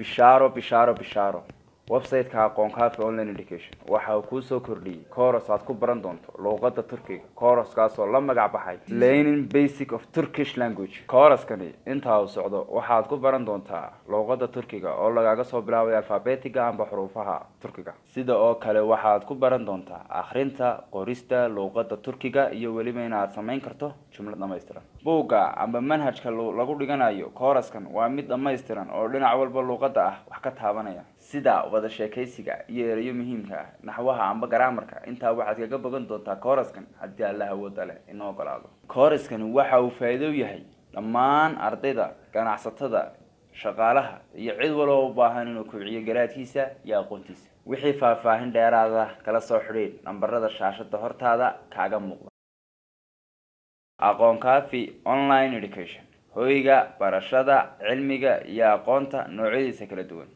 Bishaaro, bishaaro, bishaaro! Website-ka Aqoon Kaafi Online Education waxa uu kuu soo kordhiyey course aad ku baran doonto luuqadda Turkiga, course-kaasoo la magac baxay Learning Basic of Turkish Language. Course-kani intaa uu socdo waxaad ku baran doontaa luuqadda Turkiga oo lagaaga soo bilaabay alfaabetiga amba xuruufaha Turkiga. Sida oo kale waxaad ku baran doontaa akhrinta, qorista luuqadda Turkiga iyo weliba inaad samayn karto jumlad dhamaystiran. Buugga amba manhajka lagu dhiganayo course-kan waa mid dhammaystiran oo dhinac walba luuqadda ah wax ka taabanaya, sida wada sheekaysiga iyo erayo muhiimka ah, naxwaha amba grammarka. Intaa waxaad kaga bogan doontaa course-kan haddii Alla awooda leh inoo ogolaado. Course-kani waxa uu faa'iido u yahay dhammaan ardayda, ganacsatada, shaqaalaha iyo cid walba u baahan inuu kobciyo garaadkiisa iyo aqoontiisa. Wixii faahfaahin dheeraada kala soo xidhiidh nambarada shaashada hortaada kaaga muuqda. Aqoon Kaafi Online Education, hoyga barashada cilmiga iyo aqoonta noocyadiisa kala duwan.